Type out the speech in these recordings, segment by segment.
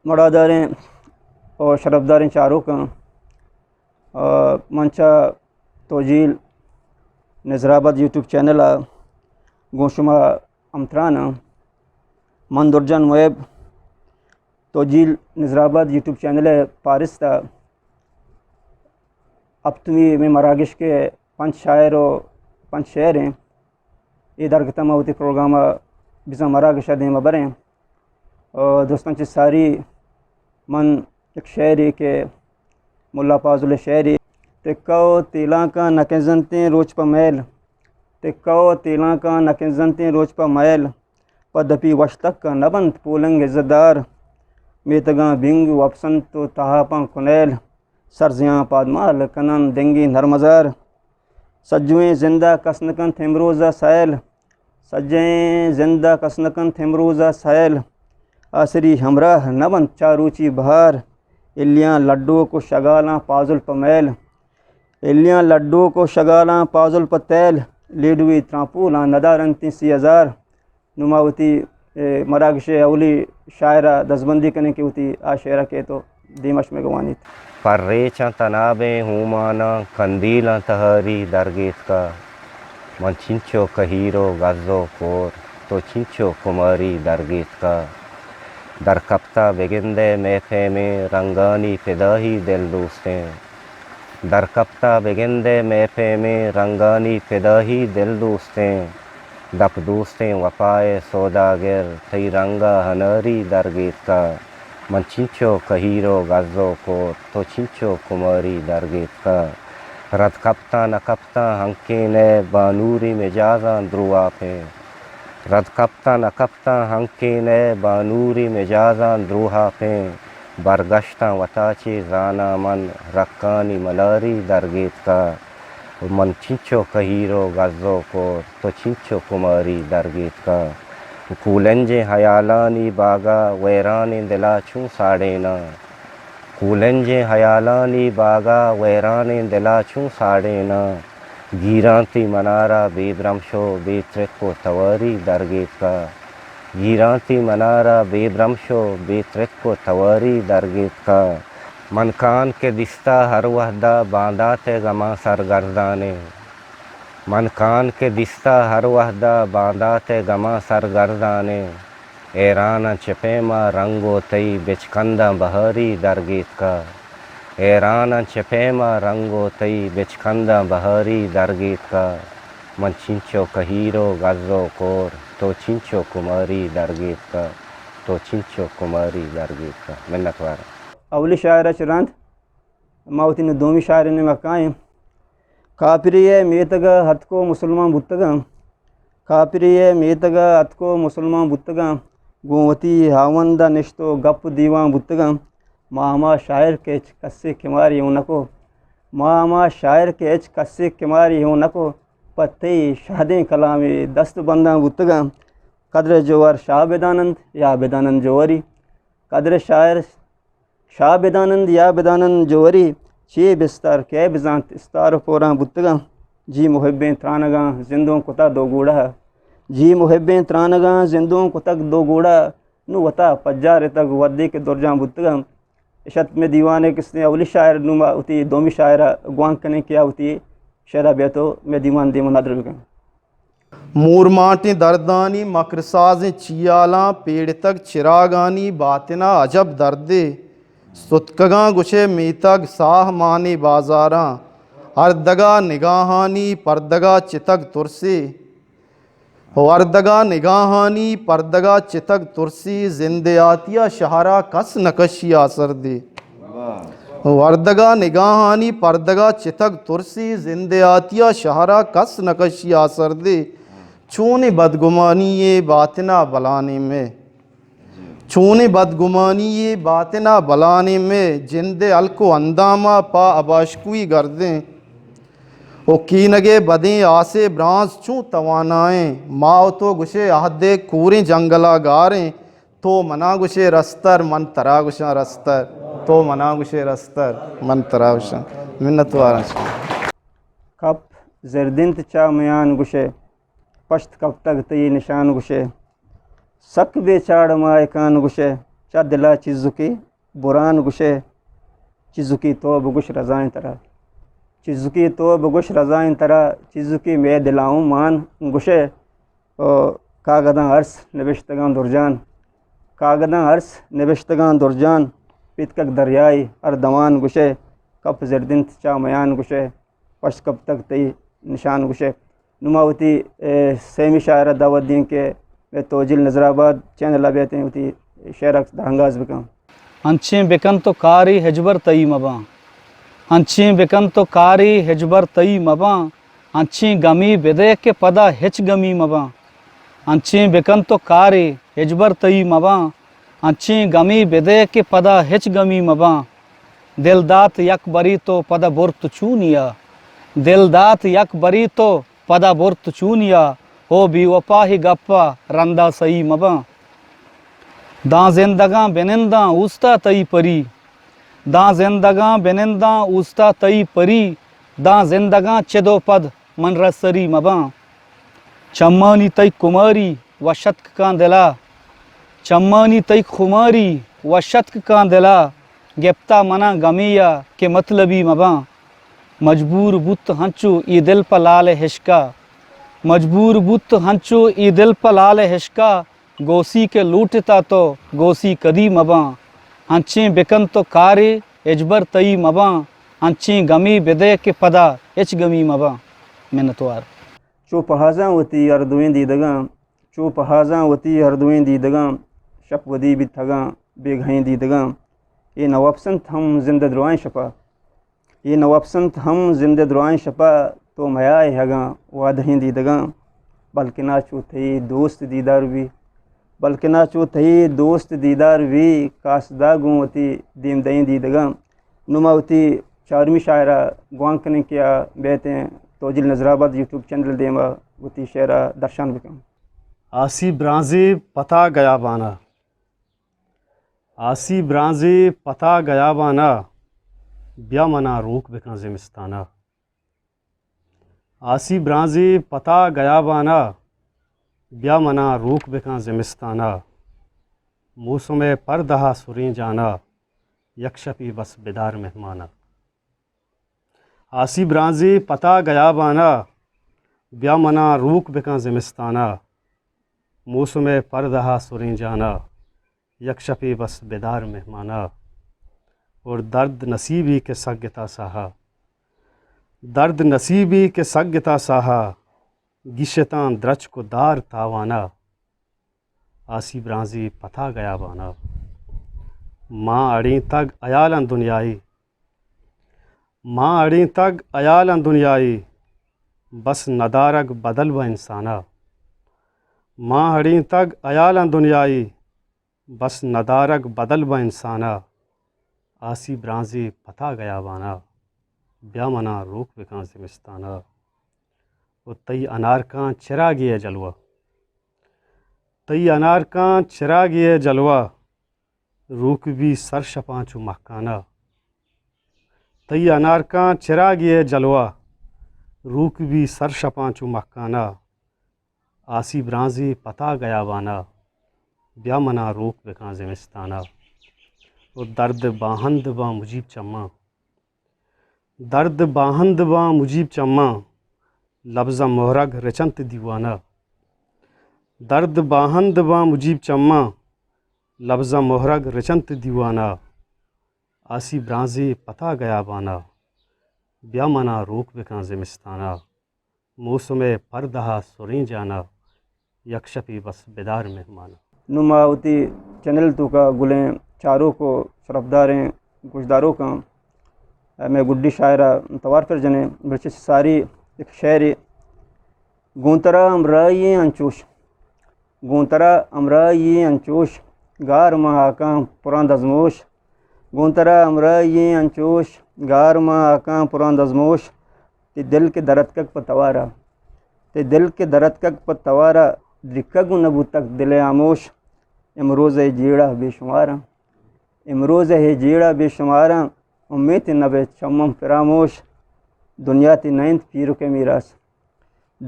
مڑاداریں و شرفداریں چاروکاں، آ، من چہ توجیل نظرآباد یوٹیوب چینل ءَ گوں شما ہمتران آں۔ من درجان محب، توجیل نظرآباد یوٹیوب چینل ءِ پارست ءَ ہپتمی مئے مراگش کہ پنچ شاعر و پنچ شعر ایں، اے درگت ءَ ما وتی پروگرام ءَ بزاں مراگش ءَ دیم ءَ بریں۔ و درستاں چہ ساری من یک شعرے کہ ملا پازل ءِ شعرے، تکہ و تیلانکاں نکنزنتیں روچ پہ میل، تکہ و تیلانکاں نکنزنتیں روچ پہ میل، پہ دپی وشتک نہ بنت پولنگ عزت دار، میتگاں بنگ وپسنت و تہاپاں کنیل، سرزیاں پادمال کنن دنگی نرمزار۔ سجویں زند ءَ کس نہ کنت امروز ءَ سیل، سجیں زند ءَ کس نہ کنت امروز ءَ سیل۔ آسری ہمراہ نہ بنت چاروچی بہار، الیاں لڈوک و شگالاں پازل پہ میل، الیاں لڈوک و شگالاں پازل پہ تیل، لیڈوی ترامپولاں ندارنتی سی ہزار۔ نوں ما وتی، اے، مراگش ءِ اولی شاعر ءَ دزبندی کنیں کہ وتی آ شعر ءَ کیت و دیمش مئے گوانیت۔ پریچاں تنابیں ہوماناں کندیلاں تہاری درگیتکا، من چنچو کہیر و گز و کور، تو چنچو کماری درگیتکا۔ درکپتا بگندئے مئے پیمیں رنگانی پداہی دل دوستیں، درکپتا بگندئے مئے پیمیں رنگانی پداہی دل دوستیں، دپ دوستیں وپائے سوداگر، تئی رنگ ءَ ہناری درگیتکا۔ من چنچو کہیر و گز و کور، تو چنچو کماری درگیتکا۔ رد کپتاں نہ کپتاں ہنکین ءِ بانوری مجازاں درواپیں، رد کپتاں نہ کپتاں ہنکین ءِ بانوری مجازاں درواپیں۔ برگشتاں وتا چے زاناں من، رکانی ملاری درگیتکا۔ من چنچو کہیر و گز و کور، تو چنچو کماری درگیتکا۔ کولنجیں ہیالانی باگا ویرانیں دلا چون ساڑیناں، کولنجیں ہیالانی باگا ویرانیں دلا چون ساڑیناں۔ گیرانتی منارا بے برمش و بے ترک و تواری درگیتکا۔ گیرانتی منارا بے برمش و بے ترک و تواری درگیتکا۔ من کان کہ دیستا ہر وہدا باندات ءِ گماں سرگردانیں۔ من کان کہ دیستا ہر وہدا باندات ءِ گماں سرگردانیں۔ حیراناں چہ پیما رنگ و تئی بچکنداں بہاری درگیتکا۔ حیراناں چہ پیما رنگ و تئی بچکنداں بہاری درگیتکا۔ من چنچو کہیر و گز و کور، تو چنچو کماری درگیتکا، تو چنچو کماری درگیتکا۔ منتوار۔ اولی شاعر ءَ چہ رند ما وتی نوں دومی شاعر ءِ نیمگ ءَ کائیں۔ کاپری ءِ میتگ ءَ اتک و مسلمان بوتگاں۔ کاپری ءِ میتگ ءَ اتک و مسلمان بوتگاں۔ گوں وتی ہاوند ءَ نشت و گپ و دیوان بوتگاں۔ ما ہما شاعر کہ ہچ کسے کماری اوں نکو۔ ما ہما شاعر کہ ہچ کسے کماری اوں نکو۔ پہ تئی شہدیں کلامے دست بنداں بوتگاں۔ قدر جوہر شاہ بدانند یا بدانند جوہری۔ قدر شاعر شاہ بدانند یا بدانند جوہری، چے بستار کئے بزانت استار و پوراں بوتگاں۔ جی محبیں ترانگاں زندوں کتگ دو گوڑہ، جی محبیں ترانگاں زندوں کتگ دو گوڑہ، نوں وتا پجار اتگ وھدے کہ درجاں بوتگاں۔ اش ات مئے دیوان ءِ کستیں اولی شاعر، نوں ما وتی دومی شاعر ءَ گوانک کنیں کہ آ وتی شعر ءَ بیت و مئے دیوان ءِ دیم ءَ ندر بکن۔ مورمانٹیں دردانی مکرسازیں چیالاں پیڑتگ چراگانی باتنا عجب دردے۔ ستکگاں گوشئے میتگ ساہ مانے بازاراں، ہردگا نگاہانی پردگا چتگ ترسے۔ وردگا نگاہانی پردگا چتگ ترسی، زندیاتیا شہرا کس نکشی آسردے۔ وردگا نگاہانی پردگا چتگ ترسی، زندیاتیا شہرا کس نکشی آسردے۔ چونیں بدگمانی یے باتنا بلانیں مئے۔ چونیں بدگمانی یے باتنا بلانیں مئے، جندے ہلک و انداما پا اباشکوئی گردیں۔ و کینگے بدیں آسے برانز چون توانائیں، ما و تو گوشے عہدے کوریں جنگلا گاریں، تو منا گوشے رستر، من ترا گوشاں رستر، تو منا گوشے رستر، من ترا گوشاں۔ منتواراں شما۔ کپ زردنت چا میان گوشے، پشت کپتگ تئی نشان گوشے۔ سک بے چاڑ ماہکان گوشئے، چہ دل ءَ چیزکے بران گوشئے، چیزکے تو بگوش رضائیں ترا۔ چیزکے تو بگوش رضائیں ترا، چیزکے مئے دل ءَ اوں مان گوشئے۔ او کاگداں ارس نبشتگاں درجان، کاگداں ارس نبشتگاں درجان، پیتکگ دریائے ہر دوان گوشئے، کپ زردنت چہ میان گوشئے، پشت کپتگ تئی نشان گوشئے۔ نوں ما وتی، اے، سیمی شاعر ءَ دعوت دیں کہ مئے توجیل نظر آباد چینل ءَ بیت ءُ وتی شعر ءَ درانگاز بکن۔ انچیں بکن تو کارے ہچبر تئی مباں۔ انچیں بکن تو کارے ہچبر تئی مباں۔ انچیں گمے بدئے کہ پدا ہچ گمی مباں۔ انچیں بکن تو کارے ہچبر تئی مباں۔ انچیں گمے بدئے کہ پدا ہچ گمی مباں۔ دل دات یک برے تو پدا برت چونیا۔ دل دات یک برے تو پدا برت چونیا۔ ہو بے وپا اے گپا رندا سہی مباں۔ داں زندگاں بننداں اوستا تئی پری۔ داں زندگاں بننداں اوستا تئی پری۔ داں زندگاں چد ءُ پد من رسری مباں۔ چمانی تئی کماری وش اتک کاں دلا۔ چمانی تئی خماری وش اتک کاں دلا۔ گپتا منا گمے یا کہ مطلبی مباں۔ مجبور بوت ہنچو اے دل پہ لال ہشکا۔ مجبور بوت ہنچو اے دل پہ لال ہشکا۔ گوسی کہ لوٹتا تو گوسی کدی مباں۔ انچیں بکن تو کارے ہچبر تئی مباں۔ انچیں گمے بدئے کہ پدا ہچ گمی مباں۔ منتوار۔ چو پہازاں وتی ہر دوئیں دیدگاں، چو پہازاں وتی ہر دوئیں دیدگاں، شپ ودی بیتگاں بیگہیں دیدگاں۔ اے نوابسنت ہم زند ءِ درائیں شپا، اے نوابسنت ہم زند ءِ درائیں شپا، تو میائے اگاں وعدہیں دیدگاں۔ بلکنا چو تئی دوست دیدار بی، بلکنا چو تئی دوست دیدار بی، قاصدا گوں وتی دیم دئیں دیدگاں۔ نوں ما وتی چارمی شاعر ءَ گوانک کنیں کہ آ بیت ایں توجیل نظر آباد یوٹیوب چینل ءِ دیما وتی شعر ءَ درشان بکن۔ آسی برانزے پتا گیابانا، آسی برانزے پتا گیابانا، بیا منا روک بکن زمستانا۔ آسی برانزے پتا گیابانا، بیا منا روک بکن زمستانا۔ موسم ءِ پردہ ءَ سرینجانا، یک شپے بس بدار مہمانا۔ آسی برانزے پتا گیابانا، بیا منا روک بکن زمستانا۔ موسم ءِ پردہ ءَ سرینجانا، یک شپے بس بدار مہمانا۔ اور درد نصیبی کہ سگتا ساہا، درد نصیبی کہ سگتا ساہا، گیشتاں درچک و دار تاوانا۔ آسی برانزے پتا گیابانا، ما اڑینتگ ہیالاں دنیائی، ما اڑینتگ ہیالاں دنیائی، بس ندارگ بدل بہ انسانا۔ ما اڑینتگ ہیالاں دنیائی، بس ندارگ بدل بہ انسانا۔ آسی برانزے پتا گیابانا، بیا منا روک بکن زمستانا۔ و تئی انارکاں چراگے ءِ جلوہ، تئی انارکاں چراگے ءِ جلوہ، روک بی سر شپاں چو مہکانا۔ تئی انارکاں چراگے ءِ جلوہ، روک بی سر شپاں چو مہکانا۔ آسی برانزے پتا گیابانا، بیا منا روک بکن زمستانا۔ و درد باہند باں مجیب چماں، درد باہند باں مجیب چماں، لبزاں مہرگ رچنت دیوانا۔ درد باہند باں مجیب چماں، لبزاں مہرگ رچنت دیوانا۔ آسی برانزے پتا گیابانا، بیا منا روک بکن زمستانا۔ موسم ءِ پردہ ءَ سرینجانا، یک شپے بس بدار مہمانا۔ نوں ما وتی چینل توکا گلیں چاروک و شرفداریں گوشداروکاں، مئے گڈی شاعر ءَ توار پر جنیں، بلوچی ساری یک شعرے۔ گوں ترا ہمراہی انچوش، گوں ترا ہمراہی انچوش، گار ماں ہاکاں پراں دزموش۔ گوں ترا ہمراہی انچوش، گار ماں ہاکاں پراں دزموش۔ تئی دل کہ درتکگ پہ توارا، تئی دل کہ درتکگ پہ توارا، دریکہ گوں نہ بوتگ دل ءِ ہاموش۔ امروز ءِ جیڑہ بے شماراں، امروز ءِ جیڑہ بے شماراں، امیت نہ بیت چمم فراموش۔ دنیا تئی نہ انت پیرک ءِ میراث،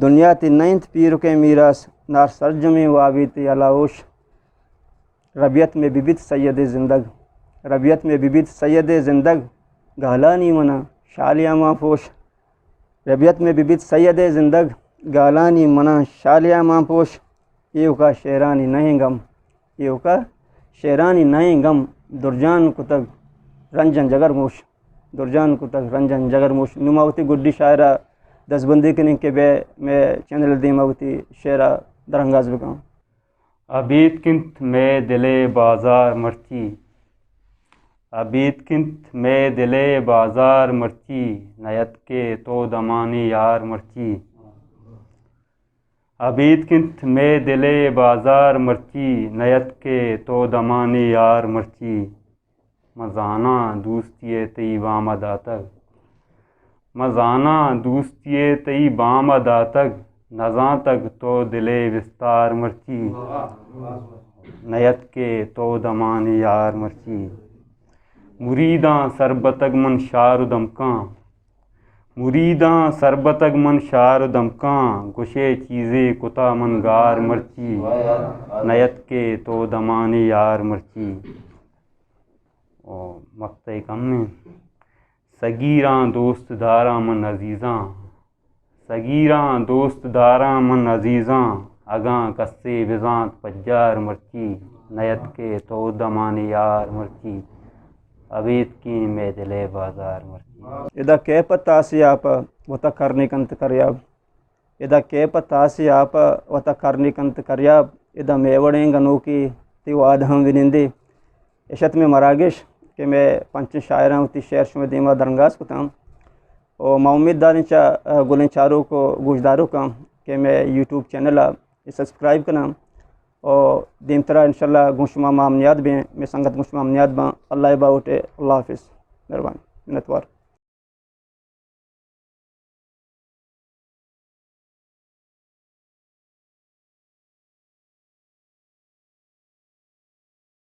دنیا تئی نہ انت پیرک ءِ میراث، نار سرجمیں وابے تئی ہلاوش۔ ربیت مئے ببیت سید زندگ، ربیت مئے ببیت سید زندگ، گالانی منا شالیاں مان پوش۔ ربیت مئے ببیت سید زندگ، گالانی منا شالیاں مان پوش۔ ایوکا شعرانی نہ ایں گم، ایوکا شعرانی نہ ایں گم، درجان کتگ رنجن جگر موش، درجان کتگ رنجن جگر موش۔ نوں ما وتی گڈی شاعرا دزبندی کنیں کہ بہ مئے چینل دیما وتی شعرا درانگاز بکن۔ ابیتک انت مئے دل ءِ بازار مرچی، ابیتک انت مئے دل ءِ بازار مرچی، نیتکئے تو دمانی یار مرچی۔ ابیتک انت مئے دل ءِ بازار مرچی، نیتکئے تو دمانی یار مرچی۔ من زاناں دوستی ءَ تئی بام ءَ داتگ، من زاناں دوستی ءَ تئی بام ءَ داتگ، نزانتگ تو دل ءِ بستار مرچی، نیتکئے تو دمانی یار مرچی۔ مریداں سربتگ من شار ءُ دمکاں، مریداں سربتگ من شار ءُ دمکاں، گوشئے چیزے کتا من گار مرچی، نیتکئے تو دمانی یار مرچی۔ او مقطعے کم انت۔ سگیراں دوست داراں من عزیزاں، سگیراں دوست داراں من عزیزاں، اگاں کسے بزانت پجار مرچی، نیتکئے تو دمانی یار مرچی، ابیتکیں مئے دل ءِ بازار مرچی۔ ادا کئے پہ تاسی آپ ءَ وتا کرنی کنت کریاب، ادا کئے پہ تاسی آپ ءَ وتا کرنی کنت کریاب، ادا مئے وڑیں گنوکے تئی وہد ہم بنندے۔ اش ات مئے مراگش کہ مئے پنچیں شاعراں وتی شعر شمئے دیما درانگاز کتاں۔ و ما امید داریں چہ گلیں چاروک و گوشداروکاں کہ مئے یوٹیوب چینل ءَ سبسکرائب کناں۔ و دیمترا انشاءاللہ گوں شما ما ہم نیاد بیں، مئے سنگت گوں شما ہم نیاد باں۔ اللہ ءِ باہوٹ ءَ، اللہ حافظ۔ مہربانی، منتوار۔